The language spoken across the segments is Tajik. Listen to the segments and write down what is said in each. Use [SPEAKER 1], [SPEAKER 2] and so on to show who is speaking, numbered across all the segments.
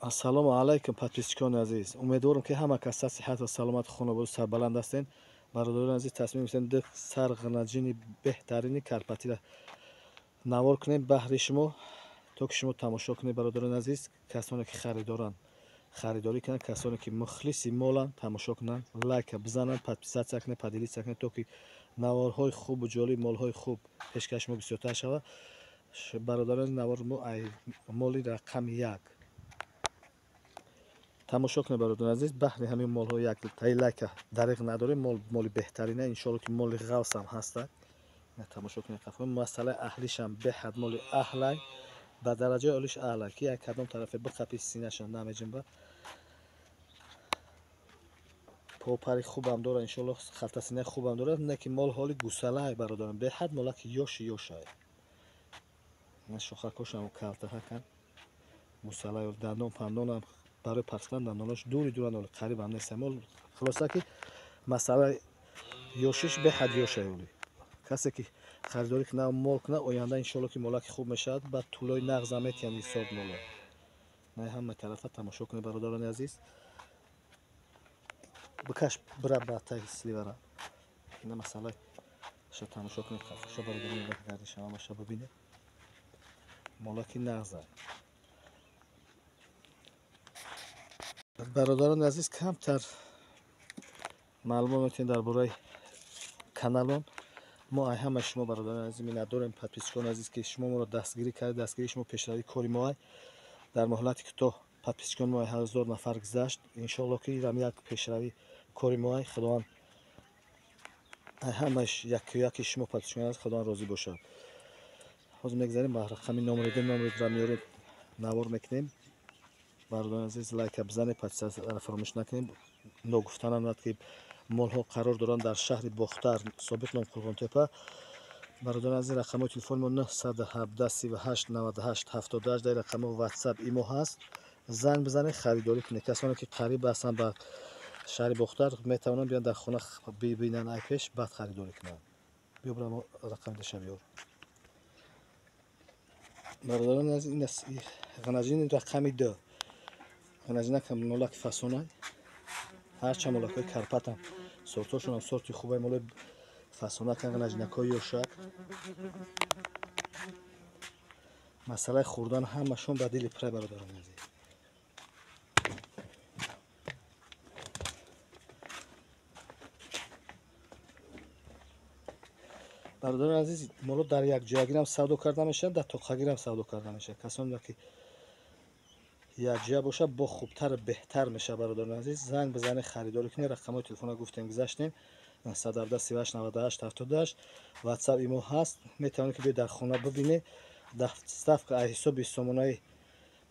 [SPEAKER 1] Ассалому алайкум, подписчикони азиз. Умедворам, ки ҳама каса сиҳат ва саломат, хонавода сарбаланд ҳастед. Бародарони азиз, тасмим гирифтем ду сар ғанаҷини беҳтарини Карпатиро навор кунем баҳри шумо, то ки шумо тамошо кунед. Бародарони азиз, касоне ки харидоранд, харидорӣ кунанд, касоне ки мухлиси моланд, тамошо кунанд, лайка бизананд, подписаться кунед, поделиться кунед, то ки наворҳои хубу ҷолиб, молҳои хуб пешкаши шумо бисёртар шавад. Бародарони, навор мо моли рақами як тамошо кунед. Бародарони азиз, баҳри ҳамин молҳо як таи лайка дариқ надорем. Мол моли беҳтарина, иншоалло, ки моли ғавсам ҳаста. Тамошо кунед, қафо масъалаи аҳлишам беҳад моли аҳлай, ба дараҷаи олиш аҳлай, ки як кадом тарафе биқапи, синашам намеҷунба. Попари хубам дора, иншоалло, халтасинаи хубам дорад. Не ки мол ҳоли гусалай, бародарам, беҳад молаки ёши ёшай. Шохакошам калтаҳакан, гусалай, дандон пандонам барои партидан, дандонош дури дуранд, оли қариб ҳам нест мол. Хулоса, ки масъалаи ёшиш беҳад ёшай. Оли касе ки харидорӣ кунад, мол кунад, оянда иншоалло, ки молаки хуб мешавад, ба тӯлои нағзам метиҳанд ҳисоб моло. На ҳама тарафа тамошо кунед, бародарони азиз. Бикаш, бира ба таги сливара. Ина масъала ша тамошо кунед, ша бародарони, гардиша ҳамаша бибинед. Молаки нағза. Бародарони азиз, камтар маълумот метавонед дар бораи каналон мо. Ай ҳамаи шумо, бародарони азиз, миннатдорем, подписчикони азиз, ки шумо моро дастгирӣ кардед. Дастгирии шумо пешравии кори мо. Ай дар муҳлати кӯтоҳ подписчикони мо 1000 нафар гузашт. Иншоалло, ки инам як пешравии кори мо. Ай Худованд ай ҳамаи яку яки шумо, подписчикони азиз, Худованд розӣ бошад. Ҳозир мегзарем ба рақами номери ду. Номери дура меорем, навор мекунем. Бародарони азиз, лайка бизанед, подписаться фаромӯш накунед. Ногуфтанам над, ки молҳо қарор доранд дар шаҳри Бохтар, собиқ ном Қурғонтепа. Бародарони азиз, рақамҳои телефони мо 917 38 98 78. Дар рақамҳо ватсап, имо ҳаст. Занг бизанед, харидорӣ кунед. Касоне ки қариб ҳастанд ба шаҳри Бохтар, метавонанд биёнд, дар хона бибинанд ай пеш, баъд харидорӣ кунанд. Биё, бира, рақами душа биёр. Бародарони азиз, ин ғанаҷини рақами ду, ғанаҷинакам молаки фасонай. Ҳарчанд молакҳои Карпатам сортҳошонам сорти хубай, молои фасонакан, ғанаҷинакҳои ёшак. Масъалаи хӯрдан ҳамашон ба дили пурай, бародарони азиз. Бародарони азиз, моло дар якҷоягирам савдо карда мешавад, дар тоқагирам савдо карда мешавад. Касоне ки якҷоя бошад, бо хубтар, беҳтар мешавад. Бародарони азиз, занг бизанед, харидорӣ кунед. Рақамҳои телефона гуфтем, гузаштем: 917 38 98 78. Ватсап, имо ҳаст. Метавонед, ки биёед, дар хона бибинед. Доставка аз ҳисоби сомонаи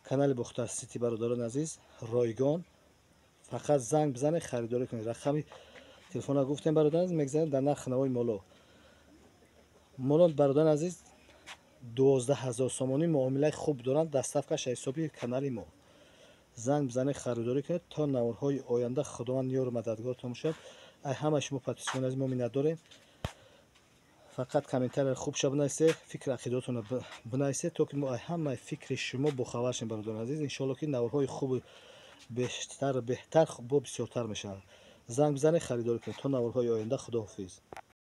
[SPEAKER 1] канали Бохтар Сити, бародарони азиз, ройгон. Фақат занг бизанед, харидорӣ кунед. Рақами телефона гуфтем, бародарони азиз. Мегзарем дар нархи навои моло. Моло, бародарони азиз, 12 000 сомонӣ, муомилаи хуб доранд. Доставкаш аз ҳисоби канали мо. Занг бизанед, харидорӣ кунед. То наворҳои оянда Худованд ёру мададгоротон бошад. Ай ҳамаи шумо, подписчикони азиз, мо миннатдорем. Фақат комментария хубша бинависед, фикр ақидаотонро бинависед, то ки мо ай ҳамаи фикри шумо бохабар шем. Бародарони азиз, иншоалло, ки наворҳои хубу бештар, беҳтар бо бисёртар мешавад. Занг бизанед, харидорӣ кунед. То наворҳои оянда, худоҳофиз.